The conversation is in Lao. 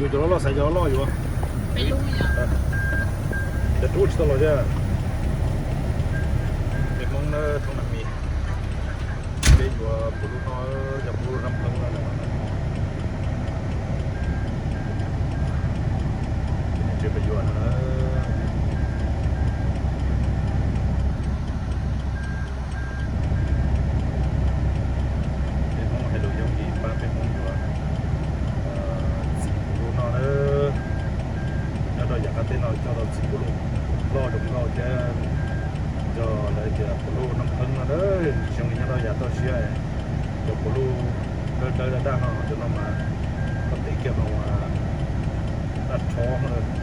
ຢູ່ຈະລໍໆ ໃສ່ຈະລໍໆຢູ່ ໄປລຸງນີ້ ຈະທູດຕະຫຼອດເດີ ເປັນມົງເດີ ທົ່ງນຳມີ ເປັນຢູ່ ປູລູນ້ອຍ ຈະປູລູນ້ຳເພິ່ງ ເຈົ້າໄປຢູ່ນະ ເປັນໂຮງໃຫ້ລູກຍົງກີ ປ້າເປັນໂຮງຢູ່ ເອີ ສີໂປໂລນໍເດີ ຍອດດອຍຢາກາເຕນໍ ເຈົ້າດອກສີໂປໂລ ລໍດົງເຂົາແຈ ເຈົ້າໄດ້ເຈີໂປໂລນ້ຳເພິ່ງເດີ ຊ່ວງນີ້ຍອດດອຍຢາກຕໍ່ເຊຍ ເຈົ້າໂປໂລເດີ ເດີດາເຮົາຈະນຳມາ ກໍຕິກຽມເຮົາວ່າ ດັດທອງເດີ.